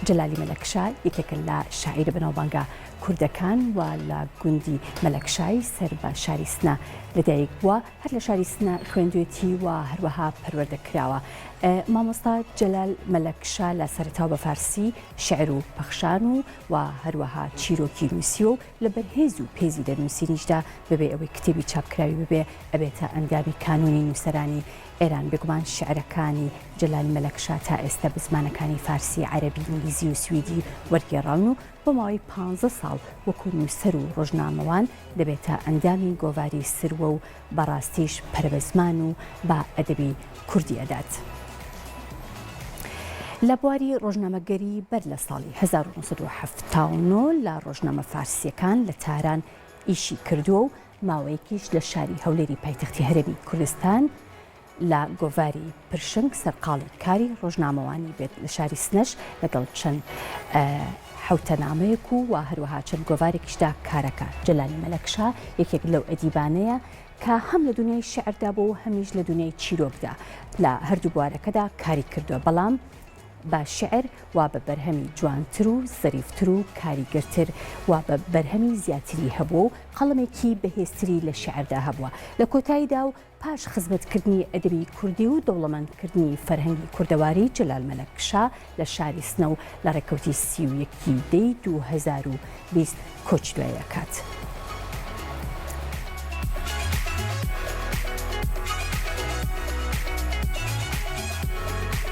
جەلالی مەلەکشا یەکێکە لە شاعیرە بەناوبانگە کوردەکان و لە گوندی مەلەکشای سەر بە شاری سنە لەدایک بووە، هەر لە شاری سنە خوێندوێتی و هەروەها پەروەردە کراوە. مامۆستا جەلال مەلەکشا لە سەرەتاوە بە فارسی شیعر و پەخشان و و هەروەها چیرۆکی نووسیوە و لەبەر هێز و پێزی لە نووسینیشدا بەبێ ئەوەی کتێبی چاپکراوی ببێ ئەبێتە ئەندامی کانوونی نووسەرانی ئێران. بێگومان شیعرەکانی جەلال مەلەکشا تا ئێستە بە زمانەکانی فارسی، عەرەبی، ئینگلیزی و سویدی وەرگێڕاون و بۆ ماوەی پانزە ساڵ وەکوو نووسەر و ڕۆژنامەوان دەبێتە ئەندامی گۆڤاری سروە و بە ڕاستیش پەرە بە زمان و بە ئەدەبی کوردی ئەدات. لە بواری ڕۆژنامەگەری بەر لە ساڵی 1979 لە ڕۆژنامە فارسییەکان لە تاران ئیشی کردووە و ماوەیەکیش لە شاری هەولێری پایتەختی هەرێمی کوردستان لە گۆڤاری پرشنگ سەرقاڵی کاری ڕۆژنامەوانی بێت لە شاری سنەش لەگەڵ چەند حەوتەنامەیەک و و هەروەها چەند گۆڤارێکیشدا کارەکە. جەلالی مەلەکشا یەکێک لەو ئەدیبانەیە کە هەم لە دونیای شیعردا بووە و هەمیش لە دونیای چیرۆکدا لە هەردوو بوارەکەدا کاری کردووە بەڵام بە شیعر وا بە بەرهەمی جوانتر و زەریفتر و کاریگەرتر و بە بەرهەمی زیاتری هەبووە و قەڵەمێکی بەهێزتری لە شیعردا هەبووە لە کۆتاییدا و پاش خزمەتکردنی ئەدەبی کوردی و دەوڵەمەندکردنی فەرهەنگی کوردەواری جەلال مەلەکشا لە شاری سنە و لە ڕێکەوتی 31 ی دەی 2020 کۆچی دوایی ئەکات.